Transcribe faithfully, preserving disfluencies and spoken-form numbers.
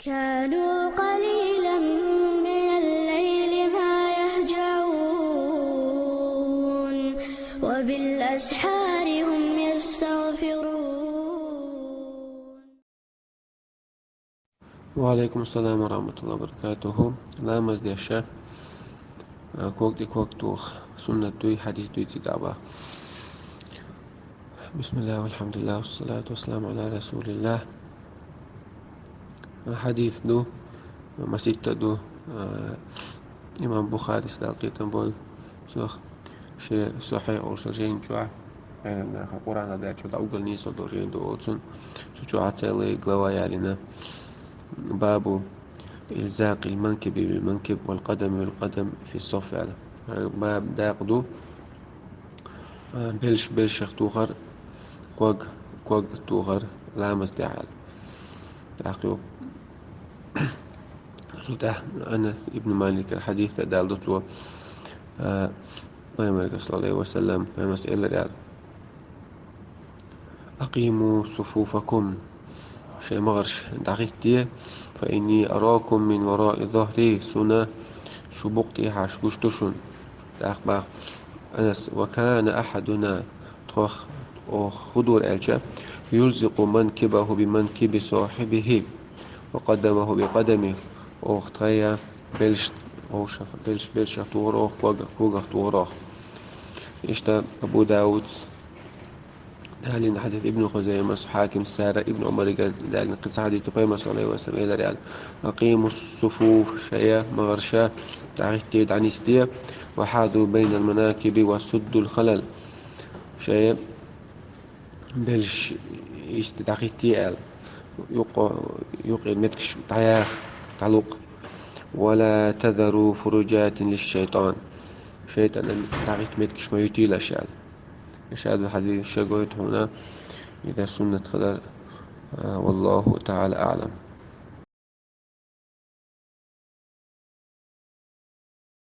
كانوا قليلا من الليل ما يهجعون، وبالأسحار هم يستغفرون. وعليكم السلام ورحمة الله وبركاته. Ламаз деша, а, ког тӀе ког тоха суннат дуй, хьадис дуй цига баха. بسم الله والحمد لله والصلاة والسلام على رسول الله. Хьадис ду, маситта ду, а, имам Бухарис дакъийтам бой, сох ше Сахьихь олуш жайна чохь, а, наха Къуръан а даьчу дӀа уггар нийсо долу жайна ду оцун, цу чохь а целая глава ялийна. باب إلزاق المنكب بالمنكب والقدم بالقدم في الصف аьлла. Баб дакъа ду, а, белш белшах тухар, ког ког тухар ламаз тӀехь аьлла. ТӀаккха юха цул тӀаьхьа Анас ибн Маликера хьадис а далла ду цо, а, Пайхамарга, саллаллаху алейхи ва саллям, Пайхамарс элира аьлла: أقيموا صفوفكم, шайн магӀарш дӀахӀиттае, فإني أراكم من وراء ظهري, суна шу букъа тӀехьа гуш ду шуна. ТӀаккха баха Анас: وكان أحدنا, тхох, оха хӀун дора аьлча, يلزق منكبه بمنكب صاحبه وقدمه بقدمه, оха тхайн белш, оха белш белшах тухур оха, ког когах тухур оха. Иштта Абу Дауд далийна хьадис, Ибн Хузаймас, Хьакимс, цара Ибн Ӏумарга далийна кхин цхьа хьадис ду, Пайхамарс, саллаллаху алейхи ва саллям, элира аьлла: أقيموا الصفوف, шайн магӀарш дӀахӀиттае, дӀанисде, وحاذوا بين المناكب وسدوا الخلل, шайн белш иштта дӀахӀиттае аьлла, юкъа, юкъера меттигаш дӀаяха, дӀалукъа. ولا تذروا فرجات للشيطان, шайтӀанан дӀахӀитта меттигаш ма ютийлаш аьлла. Иштта хьадис ша гойту хьуна, иза суннат хилар, а, والله تعالى أعلم.